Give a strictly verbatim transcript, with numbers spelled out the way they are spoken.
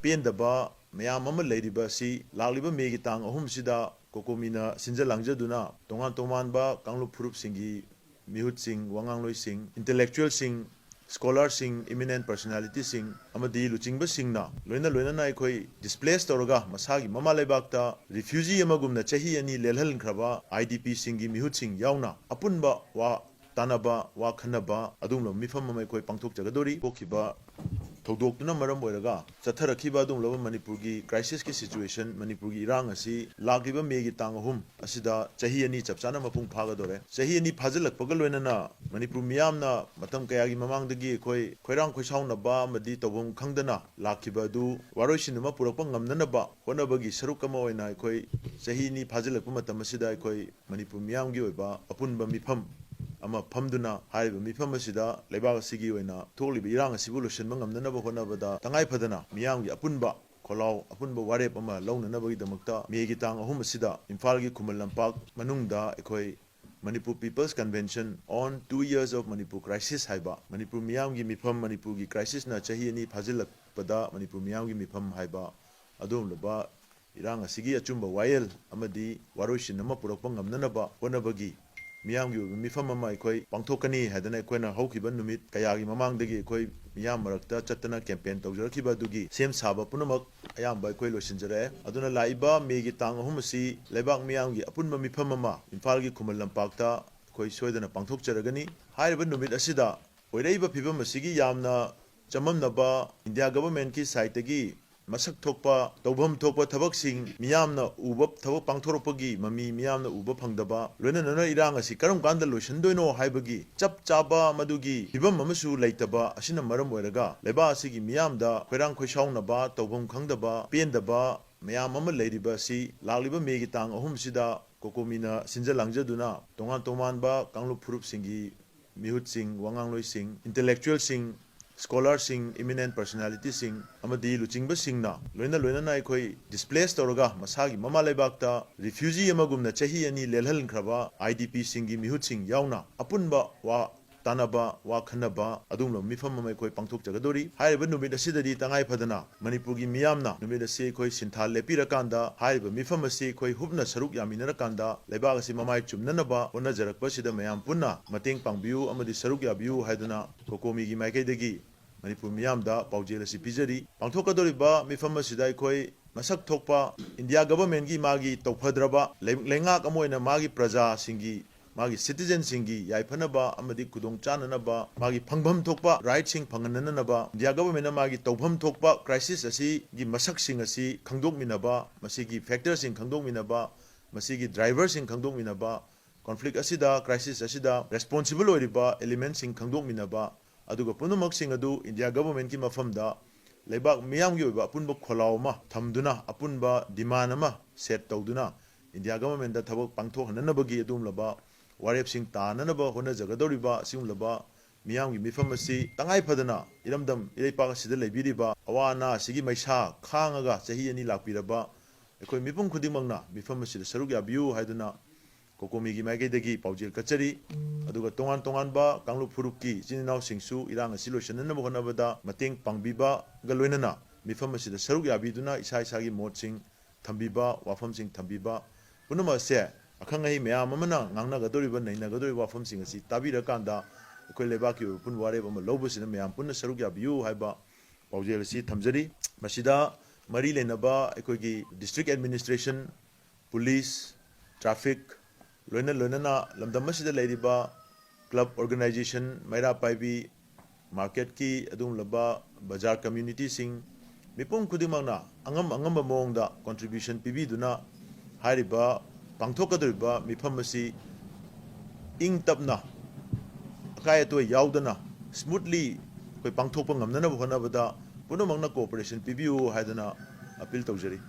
ꯄꯦꯟꯗꯕ ꯃꯌꯥꯝ ꯑꯃ ꯂꯩꯔꯤꯕ ꯑꯁꯤ ꯂꯥꯛꯂꯤꯕ ꯃꯦꯒꯤ ꯇꯥꯡ ꯑꯍꯨꯝꯁꯤꯗ ꯀꯣꯀꯣꯃꯤꯅ ꯁꯤꯟꯖ ꯂꯥꯡꯖꯗꯨꯅ ꯇꯣꯉꯥꯟ ꯇꯣꯉꯥꯟꯕ ꯀꯥꯡꯂꯨꯞ ꯐꯨꯔꯨꯞꯁꯤꯡꯒꯤ ꯃꯤꯍꯨꯠꯁꯤꯡ, ꯋꯥꯉꯥꯡꯂꯣꯏꯁꯤꯡ, ꯏꯟꯇꯦꯂꯦꯛꯆꯨꯋꯦꯜꯁꯤꯡ, ꯁ꯭ꯀꯣꯂꯔꯁꯤꯡ, ꯏꯃꯤꯅꯦꯟ ꯄꯔꯁꯣꯅꯥꯂꯤꯇꯤꯁꯤꯡ ꯑꯃꯗꯤ ꯂꯨꯆꯤꯡꯕꯁꯤꯡꯅ ꯂꯣꯏꯅ ꯂꯣꯏꯅꯅ ꯑꯩꯈꯣꯏ ꯗꯤꯁꯄ꯭ꯂꯦꯁ ꯇꯧꯔꯒ ꯃꯁꯥꯒꯤ ꯃꯃꯥ ꯂꯩꯕꯥꯛꯇ ꯔꯤꯐ꯭ꯌꯨꯖꯤ ꯑꯃꯒꯨꯝꯅ ꯆꯍꯤ ꯑꯅꯤ ꯂꯦꯜꯍꯟꯈ꯭ꯔꯕ ꯑꯥꯏ ꯗꯤ ꯄꯤꯁꯤꯡꯒꯤ ꯃꯤꯍꯨꯠꯁꯤꯡ ꯌꯥꯎꯅ ꯑꯄꯨꯟꯕ ꯋꯥ ꯇꯥꯅꯕ, ꯋꯥ ꯈꯟꯅꯕ ꯑꯗꯨꯒꯨꯝꯂꯕ ꯃꯤꯐꯝ ꯑꯃ ꯑꯩꯈꯣꯏ ꯄꯥꯡꯊꯣꯛꯆꯒꯗꯧꯔꯤ꯫ ꯊꯣꯛꯈꯤꯕ ꯊꯧꯗꯣꯛꯇꯨꯅ ꯃꯔꯝ ꯑꯣꯏꯔꯒ ꯆꯠꯊꯔꯛꯈꯤꯕ ꯑꯗꯨꯒꯨꯝꯂꯕ ꯃꯅꯤꯄꯨꯔꯒꯤ ꯀ꯭ꯔꯥꯏꯁꯤꯁꯀꯤ ꯁꯤꯆꯨꯋꯦꯁꯟ, ꯃꯅꯤꯄꯨꯔꯒꯤ ꯏꯔꯥꯡ ꯑꯁꯤ ꯂꯥꯛꯂꯤꯕ ꯃꯦꯒꯤ ꯇꯥꯡ ꯑꯍꯨꯝ ꯑꯁꯤꯗ ꯆꯍꯤ ꯑꯅꯤ ꯆꯞ ꯆꯥꯅ ꯃꯄꯨꯡ ꯐꯥꯒꯗꯧꯔꯦ꯫ ꯆꯍꯤ ꯑꯅꯤ ꯐꯥꯖꯤꯜꯂꯛꯄꯒ ꯂꯣꯏꯅꯅ ꯃꯅꯤꯄꯨꯔ ꯃꯤꯌꯥꯝꯅ ꯃꯇꯝ ꯀꯌꯥꯒꯤ ꯃꯃꯥꯡꯗꯒꯤ ꯑꯩꯈꯣꯏ ꯈꯣꯏꯔꯥꯡ ꯈꯣꯏꯁꯥꯎꯅꯕ ꯑꯃꯗꯤ ꯇꯧꯐꯝ ꯈꯪꯗꯅ ꯂꯥꯛꯈꯤꯕ ꯑꯗꯨ ꯋꯥꯔꯣꯏꯁꯤꯟ ꯑꯃ ꯄꯨꯔꯛꯄ ꯉꯝꯅꯅꯕ ꯍꯣꯠꯅꯕꯒꯤ ꯁꯔꯨꯛ ꯑꯃ ꯑꯣꯏꯅ ꯑꯩꯈꯣꯏ ꯆꯍꯤ ꯑꯅꯤ ꯐꯥꯖꯤꯜꯂꯛꯄ ꯃꯇꯝ ꯑꯁꯤꯗ ꯑꯩꯈꯣꯏ ꯃꯅꯤꯄꯨꯔ ꯃꯤꯌꯥꯝꯒꯤ ꯑꯣꯏꯕ ꯑꯄꯨꯟꯕ ꯃꯤꯐꯝ ꯑꯃ ꯐꯝꯗꯨꯅ ꯍꯥꯏꯔꯤꯕ ꯃꯤꯐꯝ ꯑꯁꯤꯗ ꯂꯩꯕꯥꯛ ꯑꯁꯤꯒꯤ ꯑꯣꯏꯅ ꯊꯣꯛꯂꯤꯕ ꯏꯔꯥꯡ ꯑꯁꯤꯕꯨ ꯂꯣꯏꯁꯤꯟꯕ ꯉꯝꯅꯅꯕ ꯍꯣꯠꯅꯕꯗ ꯇꯉꯥꯏ ꯐꯗꯅ ꯃꯤꯌꯥꯝꯒꯤ ꯑꯄꯨꯟꯕ ꯈꯣꯜꯂꯥꯎ, ꯑꯄꯨꯟꯕ ꯋꯥꯔꯦꯞ ꯑꯃ ꯂꯧꯅꯅꯕꯒꯤꯗꯃꯛꯇ ꯃꯦꯒꯤ ꯇꯥꯡ ꯑꯍꯨꯝ ꯑꯁꯤꯗ ꯏꯝꯐꯥꯜꯒꯤ ꯈꯨꯃꯟ ꯂꯝꯄꯥꯛ ꯃꯅꯨꯡꯗ ꯑꯩꯈꯣꯏ Manipur People's Convention on two years of Manipur Crisis ꯍꯥꯏꯕ ꯃꯅꯤꯄꯨꯔ ꯃꯤꯌꯥꯝꯒꯤ ꯃꯤꯐꯝ, ꯃꯅꯤꯄꯨꯔꯒꯤ ꯀ꯭ꯔꯥꯏꯁꯤꯁꯅ ꯆꯍꯤ ꯑꯅꯤ ꯐꯥꯖꯤꯜꯂꯛꯄꯗ ꯃꯅꯤꯄꯨꯔ ꯃꯤꯌꯥꯝꯒꯤ ꯃꯤꯐꯝ ꯍꯥꯏꯕ ꯑꯗꯨꯒꯨꯝꯂꯕ ꯏꯔꯥꯡ ꯑꯁꯤꯒꯤ ꯑꯆꯨꯝꯕ ꯋꯥꯌꯦꯜ ꯑꯃꯗꯤ ꯋꯥꯔꯣꯏꯁꯤꯟ ꯑꯃ ꯄꯨꯔꯛꯄ ꯉꯝꯅꯅꯕ ꯍꯣꯠꯅꯕꯒꯤ ꯃꯤꯌꯥꯝꯒꯤ ꯑꯣꯏꯕ ꯃꯤꯐꯝ ꯑꯃ ꯑꯩꯈꯣꯏ ꯄꯥꯡꯊꯣꯛꯀꯅꯤ ꯍꯥꯏꯗꯅ ꯑꯩꯈꯣꯏꯅ ꯍꯧꯈꯤꯕ ꯅꯨꯃꯤꯠ ꯀꯌꯥꯒꯤ ꯃꯃꯥꯡꯗꯒꯤ ꯑꯩꯈꯣꯏ ꯃꯤꯌꯥꯝ ꯃꯔꯛꯇ ꯆꯠꯇꯅ ꯀꯦꯝꯄꯦꯟ ꯇꯧꯖꯔꯛꯈꯤꯕ ꯑꯗꯨꯒꯤ ꯁꯦꯝ ꯁꯥꯕ ꯄꯨꯝꯅꯃꯛ ꯑꯌꯥꯝꯕ ꯑꯩꯈꯣꯏ ꯂꯣꯏꯁꯤꯟꯖꯔꯛꯑꯦ꯫ ꯑꯗꯨꯅ ꯂꯥꯛꯏꯕ ꯃꯦꯒꯤ ꯇꯥꯡ ꯑꯍꯨꯝ ꯑꯁꯤ ꯂꯩꯕꯥꯛ ꯃꯤꯌꯥꯝꯒꯤ ꯑꯄꯨꯟꯕ ꯃꯤꯐꯝ ꯑꯃ ꯏꯝꯐꯥꯜꯒꯤ ꯈꯨꯃꯟ ꯂꯝꯄꯥꯛꯇ ꯑꯩꯈꯣꯏ ꯁꯣꯏꯗꯅ ꯄꯥꯡꯊꯣꯛꯆꯔꯒꯅꯤ꯫ ꯍꯥꯏꯔꯤꯕ ꯅꯨꯃꯤꯠ ꯑꯁꯤꯗ ꯑꯣꯏꯔꯛꯏꯕ ꯐꯤꯕꯝ ꯑꯁꯤꯒꯤ ꯌꯥꯝꯅ ꯆꯃꯝꯅꯕ, ꯏꯟꯗꯤꯌꯥ ꯒꯚꯔꯟꯃꯦꯟꯠꯀꯤ ꯁꯥꯏꯠꯇꯒꯤ ꯃꯁꯛ ꯊꯣꯛꯄ, ꯇꯧꯐꯝ ꯊꯣꯛꯄ ꯊꯕꯛꯁꯤꯡ ꯃꯤꯌꯥꯝꯅ ꯎꯕ ꯊꯕꯛ ꯄꯥꯡꯊꯣꯔꯛꯄꯒꯤ ꯃꯃꯤ ꯃꯤꯌꯥꯝꯅ ꯎꯕ ꯐꯪꯗꯕ, ꯂꯣꯏꯅꯅ ꯏꯔꯥꯡ ꯑꯁꯤ ꯀꯔꯝ ꯀꯥꯟꯗ ꯂꯣꯏꯁꯤꯟꯗꯣꯏꯅꯣ ꯍꯥꯏꯕꯒꯤ ꯆꯞ ꯆꯥꯕ ꯃꯗꯨꯒꯤ ꯐꯤꯕꯝ ꯑꯃꯁꯨ ꯂꯩꯇꯕ ꯑꯁꯤꯅ ꯃꯔꯝ ꯑꯣꯏꯔꯒ ꯂꯩꯕꯥꯛ ꯑꯁꯤꯒꯤ ꯃꯤꯌꯥꯝꯗ ꯈꯣꯏꯔꯥꯡ ꯈꯣꯏꯁꯥꯎꯅꯕ, ꯇꯧꯐꯝ ꯈꯪꯗꯕ, ꯄꯦꯟꯗꯕ ꯃꯌꯥꯝ ꯑꯃ ꯂꯩꯔꯤꯕ ꯑꯁꯤ ꯂꯥꯛꯂꯤꯕ ꯃꯦꯒꯤ ꯇꯥꯡ ꯑꯍꯨꯝꯁꯤꯗ ꯀꯣꯀꯣꯃꯤꯅ ꯁꯤꯟꯖ ꯂꯥꯡꯖꯗꯨꯅ ꯇꯣꯉꯥꯟ ꯇꯣꯉꯥꯟꯕ ꯀꯥꯡꯂꯨꯞ ꯐꯨꯔꯨꯞꯁꯤꯡꯒꯤ ꯃꯤꯍꯨꯠꯁꯤꯡ, ꯋꯥꯉꯥꯡꯂꯣꯏꯁꯤꯡ, ꯏꯟꯇꯦꯂꯦꯛꯆꯨꯋꯦꯜꯁꯤꯡ, ꯁ꯭ꯀꯣꯂꯔꯁꯤꯡ, ꯏꯃꯤꯅꯦꯟ ꯄꯔꯁꯣꯅꯥꯂꯤꯇꯤꯁꯤꯡ ꯑꯃꯗꯤ ꯂꯨꯆꯤꯡꯕꯁꯤꯡꯅ ꯂꯣꯏꯅ ꯂꯣꯏꯅꯅ ꯑꯩꯈꯣꯏ ꯗꯤꯁꯄ꯭ꯂꯦꯁ ꯇꯧꯔꯒ ꯃꯁꯥꯒꯤ ꯃꯃꯥ ꯂꯩꯕꯥꯛꯇ ꯔꯤꯐ꯭ꯌꯨꯖꯤ ꯑꯃꯒꯨꯝꯅ ꯆꯍꯤ ꯑꯅꯤ ꯂꯦꯜꯍꯟꯈ꯭ꯔꯕ ꯑꯥꯏ ꯗꯤ ꯄꯤꯁꯤꯡꯒꯤ ꯃꯤꯍꯨꯠꯁꯤꯡ ꯌꯥꯎꯅ ꯑꯄꯨꯟꯕ ꯋꯥ ꯇꯥꯟꯅꯕ, ꯋꯥ ꯈꯟꯅꯕ ꯑꯗꯨꯒꯨꯝꯂꯕ ꯃꯤꯐꯝ ꯑꯃ ꯑꯩꯈꯣꯏ ꯄꯥꯡꯊꯣꯛꯆꯒꯗꯧꯔꯤ꯫ ꯍꯥꯏꯔꯤꯕ ꯅꯨꯃꯤꯠ ꯑꯁꯤꯗꯗꯤ ꯇꯉꯥꯏ ꯐꯗꯅ ꯃꯅꯤꯄꯨꯔꯒꯤ ꯃꯤꯌꯥꯝꯅ ꯅꯨꯃꯤꯠ ꯑꯁꯤ ꯑꯩꯈꯣꯏ ꯁꯤꯟꯊꯥ ꯂꯦꯞꯄꯤꯔꯀꯥꯟꯗ ꯍꯥꯏꯔꯤꯕ ꯃꯤꯐꯝ ꯑꯁꯤ ꯑꯩꯈꯣꯏ ꯍꯨꯞꯅ ꯁꯔꯨꯛ ꯌꯥꯃꯤꯟꯅꯔꯀꯥꯟꯗ ꯂꯩꯕꯥꯛ ꯑꯁꯤ ꯃꯃꯥꯏ ꯆꯨꯝꯅꯅꯕ ꯍꯣꯠꯅꯖꯔꯛꯄꯁꯤꯗ ꯃꯌꯥꯝ ꯄꯨꯟꯅ ꯃꯇꯦꯡ ꯄꯥꯡꯕꯤꯌꯨ ꯑꯃꯗꯤ ꯁꯔꯨꯛ ꯌꯥꯕꯤꯌꯨ ꯍꯥꯏꯗꯨꯅ ꯀꯣꯀꯣꯃꯤꯒꯤ ꯃꯥꯏꯀꯩꯗꯒꯤ ꯃꯅꯤꯄꯨꯔ ꯃꯤꯌꯥꯝꯗ ꯄꯥꯎꯖꯦꯜ ꯑꯁꯤ ꯄꯤꯖꯔꯤ꯫ ꯄꯥꯡꯊꯣꯛꯀꯗꯧꯔꯤꯕ ꯃꯤꯐꯝ ꯑꯁꯤꯗ ꯑꯩꯈꯣꯏ ꯃꯁꯛ ꯊꯣꯛꯄ ꯏꯟꯗꯤꯌꯥ ꯒꯚꯔꯟꯃꯦꯟꯠꯀꯤ ꯃꯥꯒꯤ ꯇꯧꯐꯗ꯭ꯔꯕ ꯂꯩ-, ꯂꯩꯉꯥꯛ ꯑꯃ ꯑꯣꯏꯅ ꯃꯥꯒꯤ ꯄ꯭ꯔꯖꯥꯁꯤꯡꯒꯤ, ꯃꯥꯒꯤ ꯁꯤꯇꯤꯖꯟꯁꯤꯡꯒꯤ ꯌꯥꯏꯐꯅꯕ ꯑꯃꯗꯤ ꯈꯨꯗꯣꯡ ꯆꯥꯅꯅꯕ, ꯃꯥꯒꯤ ꯐꯪꯐꯝ ꯊꯣꯛꯄ ꯔꯥꯏꯠꯁꯤꯡ ꯐꯪꯍꯟꯅꯅꯕ ꯏꯟꯗꯤꯌꯥ ꯒꯚꯔꯟꯃꯦꯟꯠꯅ ꯃꯥꯒꯤ ꯇꯧꯐꯝ ꯊꯣꯛꯄ ꯀ꯭ꯔꯥꯏꯁꯤꯁ ꯑꯁꯤꯒꯤ ꯃꯁꯛꯁꯤꯡ ꯑꯁꯤ ꯈꯪꯗꯣꯛꯃꯤꯟꯅꯕ, ꯃꯁꯤꯒꯤ ꯐꯦꯛꯇꯔꯁꯤꯡ ꯈꯪꯗꯣꯛꯃꯤꯟꯅꯕ, ꯃꯁꯤꯒꯤ ꯗ꯭ꯔꯥꯏꯚꯔꯁꯤꯡ ꯈꯪꯗꯣꯛꯃꯤꯟꯅꯕ, ꯀꯣꯟꯐ꯭ꯂꯤꯛ ꯑꯁꯤꯗ, ꯀ꯭ꯔꯥꯏꯁꯤꯁ ꯑꯁꯤꯗ ꯔꯦꯁꯄꯣꯟꯁꯤꯕꯜ ꯑꯣꯏꯔꯤꯕ ꯑꯦꯂꯤꯃꯦꯟꯠꯁꯤꯡ ꯈꯪꯗꯣꯛꯃꯤꯟꯅꯕ, ꯑꯗꯨꯒ ꯄꯨꯝꯅꯃꯛꯁꯤꯡ ꯑꯗꯨ ꯏꯟꯗꯤꯌꯥ ꯒꯚꯔꯟꯃꯦꯟꯠꯀꯤ ꯃꯐꯝꯗ ꯂꯩꯕꯥꯛ ꯃꯤꯌꯥꯝꯒꯤ ꯑꯣꯏꯕ ꯑꯄꯨꯟꯕ ꯈꯣꯜꯂꯥꯎ ꯑꯃ ꯊꯝꯗꯨꯅ, ꯑꯄꯨꯟꯕ ꯗꯤꯃꯥꯟ ꯑꯃ ꯁꯦꯠ ꯇꯧꯗꯨꯅ, ꯏꯟꯗꯤꯌꯥ ꯒꯚꯔꯟꯃꯦꯟꯠꯇ ꯊꯕꯛ ꯄꯥꯡꯊꯣꯛꯍꯟꯅꯅꯕꯒꯤ ꯑꯗꯨꯒꯨꯝꯂꯕ ꯋꯥꯔꯦꯞꯁꯤꯡ ꯇꯥꯅꯅꯕ ꯍꯣꯠꯅꯖꯒꯗꯧꯔꯤꯕ ꯑꯁꯤꯒꯨꯝꯂꯕ ꯃꯤꯌꯥꯝꯒꯤ ꯃꯤꯐꯝ ꯑꯁꯤ ꯇꯉꯥꯏ ꯐꯗꯅ ꯏꯔꯝꯗꯝ ꯏꯔꯩꯄꯥꯛ ꯑꯁꯤꯗ ꯂꯩꯕꯤꯔꯤꯕ ꯑꯋꯥ ꯑꯅꯥ ꯑꯁꯤꯒꯤ ꯃꯩꯁꯥ ꯈꯥꯡꯉꯒ ꯆꯍꯤ ꯑꯅꯤ ꯂꯥꯛꯄꯤꯔꯕ ꯑꯩꯈꯣꯏ ꯃꯤꯄꯨꯝ ꯈꯨꯗꯤꯡꯃꯛꯅ ꯃꯤꯐꯝ ꯑꯁꯤꯗ ꯁꯔꯨꯛ ꯌꯥꯕꯤꯌꯨ ꯍꯥꯏꯗꯨꯅ ꯀꯣꯀꯣꯃꯤꯒꯤ ꯃꯥꯏꯀꯩꯗꯒꯤ ꯄꯥꯎꯖꯦꯜ ꯀꯠꯆꯔꯤ꯫ ꯑꯗꯨꯒ ꯇꯣꯉꯥꯟ ꯇꯣꯉꯥꯟꯕ ꯀꯥꯡꯂꯨꯞ ꯐꯨꯔꯨꯞꯀꯤ ꯏꯆꯤꯟ ꯏꯅꯥꯎꯁꯤꯡꯁꯨ ꯏꯔꯥꯡ ꯑꯁꯤ ꯂꯣꯏꯁꯤꯟꯅꯅꯕ ꯍꯣꯠꯅꯕꯗ ꯃꯇꯦꯡ ꯄꯥꯡꯕꯤꯕꯒ ꯂꯣꯏꯅꯅ ꯃꯤꯐꯝ ꯑꯁꯤꯗ ꯁꯔꯨꯛ ꯌꯥꯕꯤꯗꯨꯅ ꯏꯁꯥ ꯏꯁꯥꯒꯤ ꯃꯣꯠꯁꯤꯡ ꯊꯝꯕꯤꯕ, ꯋꯥꯐꯝꯁꯤꯡ ꯊꯝꯕꯤꯕ ꯄꯨꯝꯅꯃꯛ ꯑꯁꯦ ꯑꯈꯪ ꯑꯍꯩ ꯃꯌꯥꯝ ꯑꯃꯅ ꯉꯥꯡꯅꯒꯗꯧꯔꯤꯕ, ꯅꯩꯅꯒꯗꯧꯔꯤꯕ ꯋꯥꯐꯝꯁꯤꯡ ꯑꯁꯤ ꯇꯥꯕꯤꯔꯀꯥꯟꯗ ꯑꯩꯈꯣꯏ ꯂꯩꯕꯥꯛꯀꯤ ꯑꯣꯏꯕ ꯑꯄꯨꯟꯕ ꯋꯥꯔꯦꯞ ꯑꯃ ꯂꯧꯕꯁꯤꯗ ꯃꯌꯥꯝ ꯄꯨꯟꯅ ꯁꯔꯨꯛ ꯌꯥꯕꯤꯌꯨ ꯍꯥꯏꯕ ꯄꯥꯎꯖꯦꯜ ꯑꯁꯤ ꯊꯝꯖꯔꯤ꯫ ꯃꯁꯤꯗ ꯃꯔꯤ ꯂꯩꯅꯕ ꯑꯩꯈꯣꯏꯒꯤ ꯗꯤꯁꯇ꯭ꯔꯤꯛ ꯑꯦꯗꯃꯤꯅꯤꯁꯇ꯭ꯔꯦꯁꯟ, ꯄꯨꯂꯤꯁ, ꯇ꯭ꯔꯥꯐꯤꯛ, ꯂꯣꯏꯅ ꯂꯣꯏꯅꯅ ꯂꯝꯗꯝ ꯑꯁꯤꯗ ꯂꯩꯔꯤꯕ ꯀ꯭ꯂꯕ, ꯑꯣꯔꯒꯅꯥꯏꯖꯦꯁꯟ, ꯃꯩꯔꯥ ꯄꯥꯏꯕꯤ, ꯃꯥꯔꯀꯦꯠꯀꯤ ꯑꯗꯨꯒꯨꯝꯂꯕ ꯕꯖꯥꯔ ꯀꯝꯃ꯭ꯌꯨꯅꯤꯇꯤꯁꯤꯡ, ꯃꯤꯄꯨꯝ ꯈꯨꯗꯤꯡꯃꯛꯅ ꯑꯉꯝ ꯑꯉꯝꯕ ꯃꯑꯣꯡꯗ ꯀꯣꯟꯇ꯭ꯔꯤꯕ꯭ꯌꯨꯁꯟ ꯄꯤꯕꯤꯗꯨꯅ ꯍꯥꯏꯔꯤꯕ ꯄꯥꯡꯊꯣꯛꯀꯗꯧꯔꯤꯕ ꯃꯤꯐꯝ ꯑꯁꯤ ꯏꯪ ꯇꯞꯅ ꯑꯀꯥꯏ ꯑꯇꯣꯏ ꯌꯥꯎꯗꯅ ꯁ꯭ꯃꯨꯠꯂꯤ ꯑꯩꯈꯣꯏ ꯄꯥꯡꯊꯣꯛꯄ ꯉꯝꯅꯅꯕ ꯍꯣꯠꯅꯕꯗ ꯄꯨꯝꯅꯃꯛꯅ ꯀꯣꯑꯣꯄꯔꯦꯁꯟ ꯄꯤꯕꯤꯌꯨ ꯍꯥꯏꯗꯅ ꯑꯄꯤꯜ ꯇꯧꯖꯔꯤ꯫